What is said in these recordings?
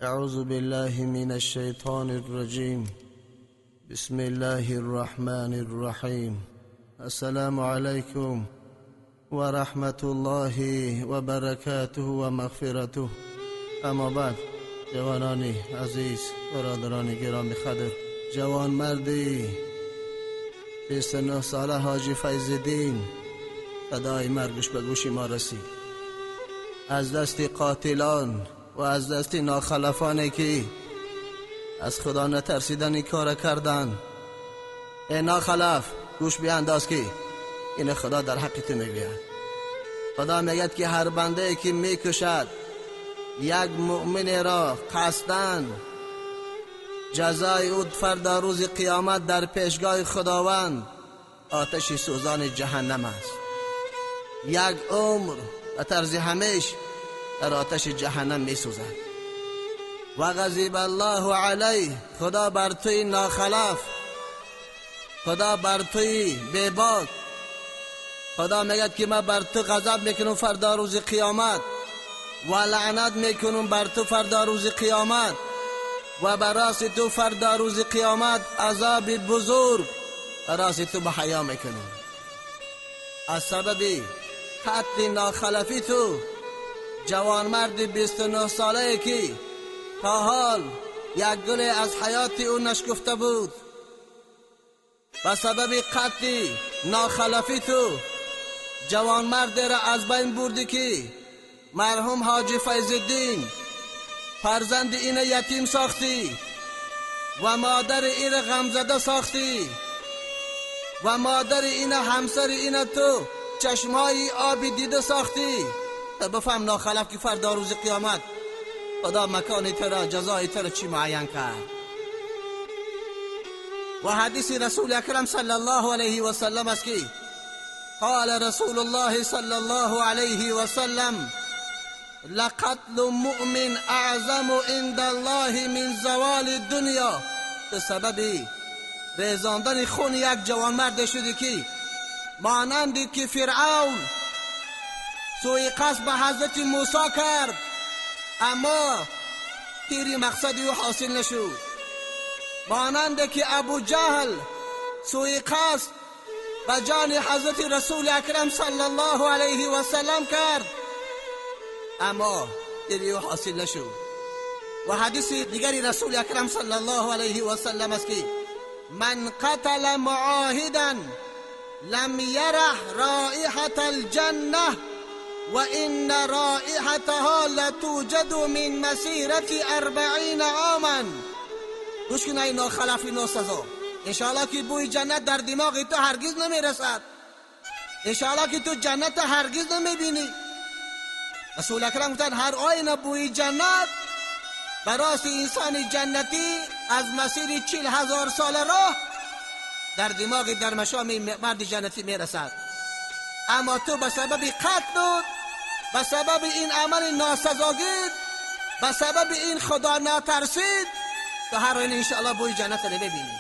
أعوذ بالله من الشيطان الرجيم. بسم الله الرحمن الرحيم. السلام عليكم ورحمة الله وبركاته ومغفرته. اما بعد، جوانانی عزیز، برادران گرامی قدر، جوان مردی 29 ساله حاجی فیض الدین صدای مرگش به گوش ما رسید. از دست قاتلان و از دست ناخلفانی که از خدا نترسیدن این کار کردن. ای ناخلف، گوش بیانداز که این خدا در حق تو میگوید. خدا میگد که هر بنده که میکشد یک مؤمن را قصداً، جزای او فردا روز قیامت در پیشگاه خداوند آتش سوزان جهنم است. یک عمر به طرز همیش در آتش جهنم می سوزد. و غضب الله علیه، خدا بر توی ناخلف، خدا بر توی بیباک، خدا میگد که من بر تو غضب میکنم فردا روز قیامت و لعنت میکنم بر تو فردا روز قیامت و براس تو فردا روز قیامت عذاب بزرگ براس تو به حیا میکنم. از سبب قتل ناخلفی تو جوانمرد 29 ساله که تا حال یک گل از حیات او نشکفته بود، به سبب قتل ناخلفی تو جوانمرد را از بین بردی که مرحوم حاجی فیض الدین فرزند این یتیم ساختی و مادر این غمزده ساختی و مادر این همسر این تو چشمای آبی دیده ساختی. تا بفهم ناخلف که فردا روز قیامت خدا مکان ترا، جزای ترا چی معین کرد. و حدیث رسول اکرم صلی الله علیه و سلم است که قال رسول الله صلی الله علیه و سلم لقتل مؤمن اعظم عند الله من زوال الدنیا. به سبب ریزاندن خون یک جوانمرد شدی که مانند که فرعون سوی قصد به حضرت موسی کرد، اما تیر مقصد او حاصل نشد. مانند که ابو جهل سوی قصد به جان حضرت رسول اکرم صلی الله علیه و سلم کرد، اما تیر او حاصل نشد. و حدیث دیگری رسول اکرم صلی الله علیه و سلم است که من قتل معاهدا لم یره رائحة الجنة و ان رائحتها لتوجد من مسیرة 40 عاما. گوش کن ای ناخلف ناسزا، انشاءالله که بوی جنت در دماغ تو هرگز نمیرسد، انشاءالله که تو جنت هرگز نمیبینی. رسول اکرم گفتند هر آینه بوی جنت براس انسان جنتی از مسیر 40,000 سال راه در دماغ در مشام مرد جنتی میرسد. اما تو به سبب قتل، به سبب این عمل ناسزاگید، به سبب این خدا ناترسید، تو هر آینه انشاءالله بوی جنت رو ببینی.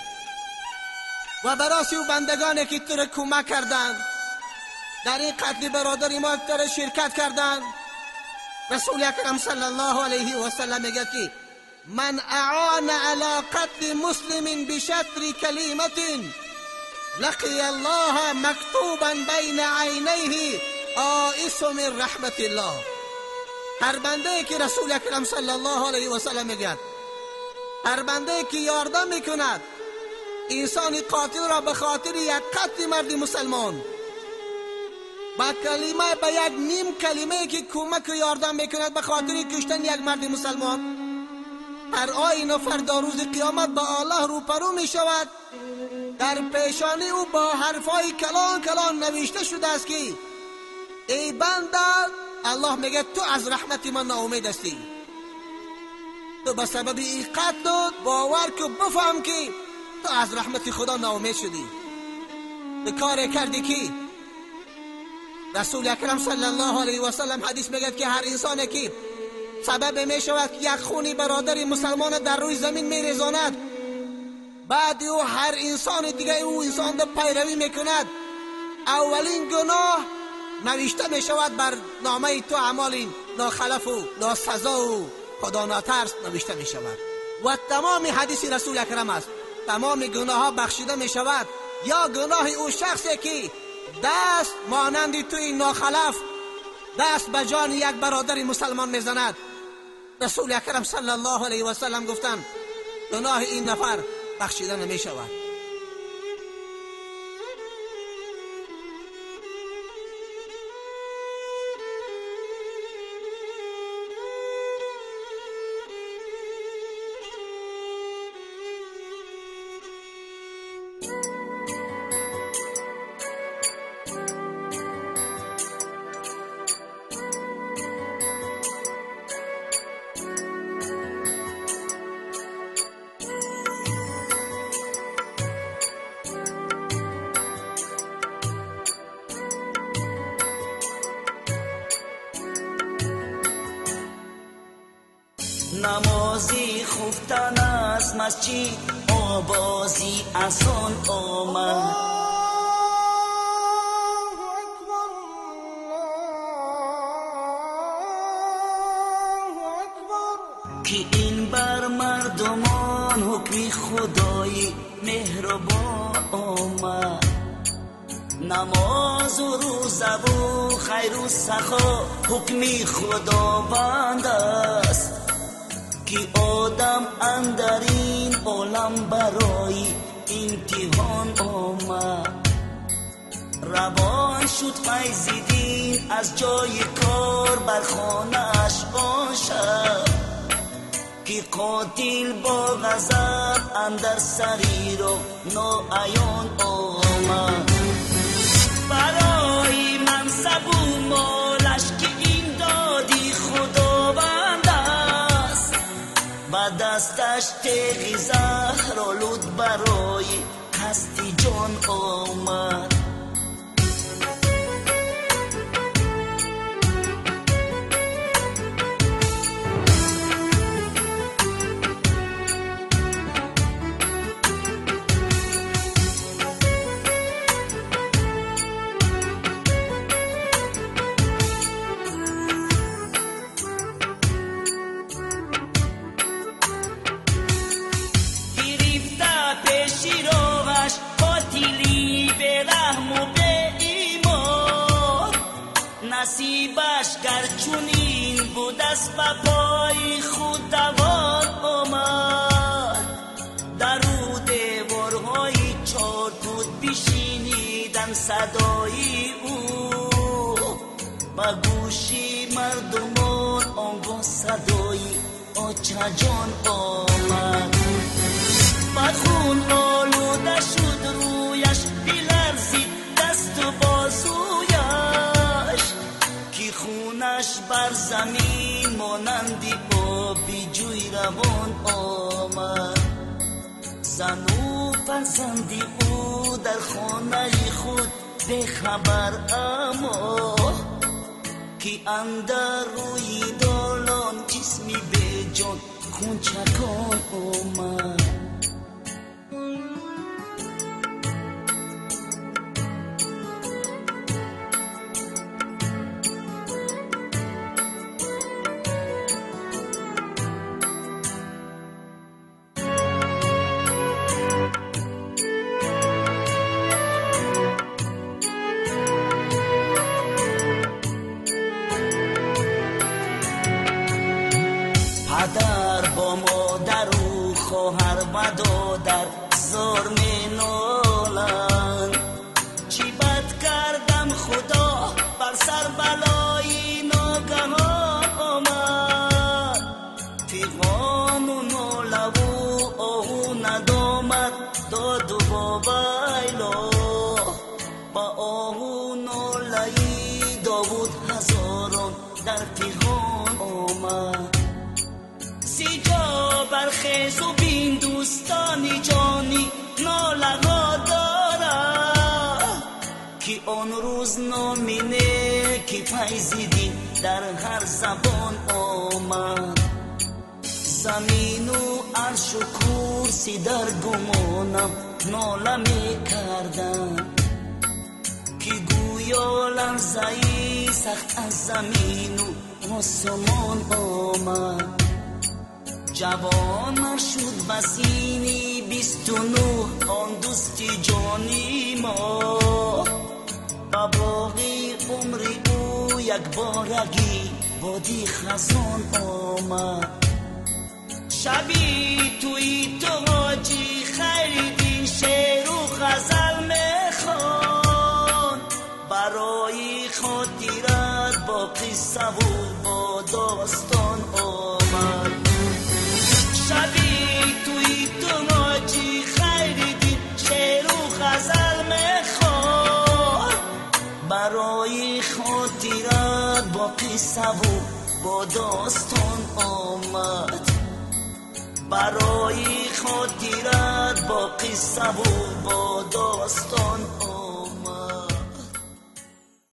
و براس او بندگانی که تو را کمک کردند در این قتل برادر ما تو شرکت کردند، رسول اکرم صلی الله علیه و سلم میگه که من اعان على قتل مسلم بشطر کلمة لقی الله مکتوبا بین عینیه آئس من رحمت الله. هر بنده که رسول اکرم صلی الله علیه و سلم میگه هر بنده که یاردم میکند انسان قاتل را به خاطر یک قتل مرد مسلمان با کلمه، به یک نیم کلمه که کمک و یاردم میکند به خاطر کشتن یک مرد مسلمان، هر آینه فردا روز قیامت با الله روپرو می شود. در پیشانی او با حرفای کلان کلان نوشته شده است که ای بنده، الله میگه تو از رحمت من ناامید هستی، تو به سبب این قتل باور که بفهم که تو از رحمت خدا ناامید شدی، تو کار کردی که رسول اکرم صلی الله علیه و سلم حدیث میگه که هر انسانی که سبب می شود که یک خونی برادر مسلمان در روی زمین می ریزاند، بعد او هر انسان دیگه او انسان در پیروی میکند، اولین گناه نوشته می شود بر نامه تو اعمال ناخلف و ناسزا و خدا ناترس نوشته می شود. و تمام حدیث رسول اکرم است، تمام گناه ها بخشیده می شود یا گناه او شخصی که دست مانند توی ناخلف دست به جان یک برادر مسلمان میزند. رسول اکرم صلی الله علیه و سلم گفتند گناه این نفر بخشیده نمی شود. نمازی خفتن از مسجد آوازی از آن آمد. الله اکبر الله اکبر. که این بر مردمان حکم خدای مهربان آمد. نماز و روزه و خیر و سخا حکم خداوند است. که آدم اندر این عالم برای امتحان آمد. روان شد فیض دین از جای کار بر خانه‌اش آن شب. که قاتل با غضب اندر سریر و ناعیان آمد. برای منصب و مالش که این دادی خداوند است. با دستش تیغ زهرآلود برای قصد جان آمد. نصیبش گر چنین بود از پای خود دوان آمد. در او دیوارهای چار بود بشینیدن صدای او. با گوشی مردمان آنگاه صدای آچه جان آمد. با خون آلوده شد رویش بلرزید دست و بازویش. که خونش بر زمین مانند آبی جوی روان آمد. زن و فرزند او در خانه خود بخبر اما که اندر روی دالان جسمی به جان خون چکان آمد. پدر با مادر و خواهر و دادر زار می نالند. چی بد کردم خدا بر سر بلای ناگهان آمد. فیغان و ناله و آه و ندامت داد و واویلا. با آه و ناله داوود هزاران در فیغان آمد. سیجا برخیز و بین دوستانی جانی ناله‌ها دارد. که آن روز نامی نیکی فیض دین در هر زبان آمد. زمین و عرش و کرسی در گمانم ناله می کردند. که گویا لرزه‌ای سخت از زمین و آسمان آمد. Ҷавонмар шуд ба синни 29 он дӯсти ҷони мо. Ба боғи умри ӯ якборагӣ боди хазон омад. Шаби тӯи ту ҳоҷи Хайриддин шеъру ғазал мехонд. Барои хотират бо қиссаву бо достон омад. Шаби тӯи ту ҳоҷи Хайриддин шеъру ғазал мехонд. Барои хотират бо қиссаву бо достон омад. Барои хотират бо қиссаву бо достон омад.